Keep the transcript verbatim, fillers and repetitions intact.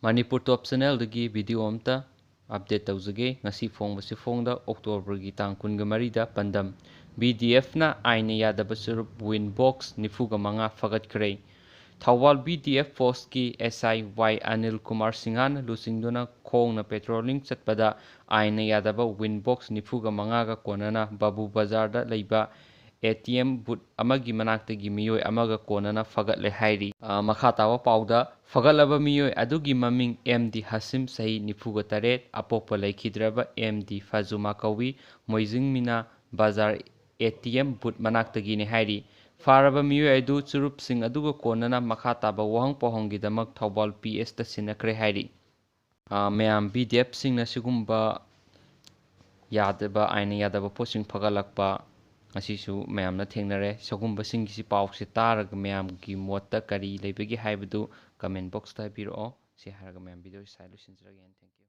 ꯃꯅꯤꯄꯨꯔ ꯇꯣꯞ ꯆꯦꯅꯦꯜꯗꯒꯤ video ꯑꯝꯇ update ꯇꯧꯖꯒꯦ꯫ ꯉꯁꯤ ꯐꯣꯡꯕꯁꯤ ꯐꯣꯡꯗ ꯑꯣꯛꯇꯣꯕꯔꯒꯤ ꯇꯥꯡ ꯀꯨꯟꯒ ꯃꯔꯤꯗ ꯄꯥꯟꯗꯝ꯫ ꯕꯤ ꯗꯤ ꯑꯦꯐꯅ ꯑꯥꯏꯟꯅ ꯌꯥꯗꯕ ꯆꯨꯔꯨꯞ ꯋꯤꯟ ꯕꯣꯛꯁ ꯅꯤꯐꯨꯒ ꯃꯉꯥ ꯐꯒꯠꯈ꯭ꯔꯦ꯫ ꯊꯧꯕꯥꯜ ꯕꯤ ꯗꯤ ꯑꯦꯐ ꯄꯣꯁꯀꯤ ꯑꯦꯁ ꯑꯥꯏ ꯋꯥꯏ ꯑꯅꯤꯜ ꯀꯨꯃꯥꯔ ꯁꯤꯡꯍꯅ ꯂꯨꯆꯤꯡꯗꯨꯅ ꯈꯣꯡꯅ ꯄꯦꯇ꯭ꯔꯣꯂꯤꯡ ꯆꯠꯄꯗ ꯑꯥꯏꯟꯅ ꯌꯥꯗꯕ ꯋꯤꯟ ꯕꯣꯛꯁ ꯅꯤꯐꯨꯒ ꯃꯉꯥꯒ ꯀꯣꯟꯅꯅ ꯕꯥꯕꯨ ꯕꯖꯥꯔꯗ ꯂꯩꯕ ꯑꯦ ꯇꯤ ꯑꯦꯝ ꯕꯨꯠ ꯑꯃꯒꯤ ꯃꯅꯥꯛꯇꯒꯤ ꯃꯤꯑꯣꯏ ꯑꯃꯒ ꯀꯣꯟꯅꯅ ꯐꯒꯠꯂꯦ ꯍꯥꯏꯔꯤ꯫ ꯑ, ꯃꯈꯥ ꯇꯥꯕ ꯄꯥꯎꯗ, ꯐꯒꯠꯂꯕ ꯃꯤꯑꯣꯏ ꯑꯗꯨꯒꯤ ꯃꯃꯤꯡ ꯑꯦꯝ ꯗꯤ ꯍꯥꯁꯤꯝ, ꯆꯍꯤ ꯅꯤꯐꯨꯒ ꯇꯔꯦꯠ, ꯑꯄꯣꯛꯄ ꯂꯩꯈꯤꯗ꯭ꯔꯕ ꯑꯦꯝ ꯗꯤ ꯐꯖꯨꯃꯥ ꯀꯧꯏ, ꯃꯣꯏꯖꯤꯡ ꯃꯤꯅꯥ ꯕꯖꯥꯔ ꯑꯦ ꯇꯤ ꯑꯦꯝ ꯕꯨꯠ ꯃꯅꯥꯛꯇꯒꯤꯅꯤ ꯍꯥꯏꯔꯤ꯫ ꯐꯥꯔꯕ ꯃꯤꯑꯣꯏ ꯑꯗꯨ ꯆꯨꯔꯨꯞꯁꯤꯡ ꯑꯗꯨꯒ ꯀꯣꯟꯅꯅ ꯃꯈꯥ ꯇꯥꯕ ꯋꯥꯍꯪ ꯄꯥꯎꯍꯪꯒꯤꯗꯃꯛ ꯊꯧꯕꯥꯜ ꯄꯤ ꯑꯦꯁꯇ ꯁꯤꯟꯅꯈ꯭ꯔꯦ ꯍꯥꯏꯔꯤ꯫ ꯑ, ꯃꯌꯥꯝ ꯕꯤ ꯗꯤ ꯑꯦꯐꯁꯤꯡꯅ ꯁꯤꯒꯨꯝꯕ ꯌꯥꯗꯕ, ꯑꯥꯏꯟꯅ ꯌꯥꯗꯕ ꯄꯣꯠꯁꯤꯡ ꯐꯒꯠꯂꯛꯄ ꯉꯁꯤꯁꯨ ꯃꯌꯥꯝꯅ ꯊꯦꯡꯅꯔꯦ꯫ ꯁꯤꯒꯨꯝꯕꯁꯤꯡꯒꯤꯁꯤ ꯄꯥꯎꯁꯦ ꯇꯥꯔꯒ ꯃꯌꯥꯝꯒꯤ ꯃꯣꯠꯇ ꯀꯔꯤ ꯂꯩꯕꯒꯦ ꯍꯥꯏꯕꯗꯨ ꯀꯃꯦꯟ ꯕꯣꯛꯁꯇ ꯍꯥꯏꯕꯤꯔꯛꯑꯣ꯫ ꯁꯤ ꯍꯥꯏꯔꯒ ꯃꯌꯥꯝ ꯚꯤꯗꯤꯑꯣꯁꯤ ꯁ꯭ꯋꯥꯏ ꯂꯣꯏꯁꯤꯟꯖꯔꯒꯦ꯫ Thank you꯫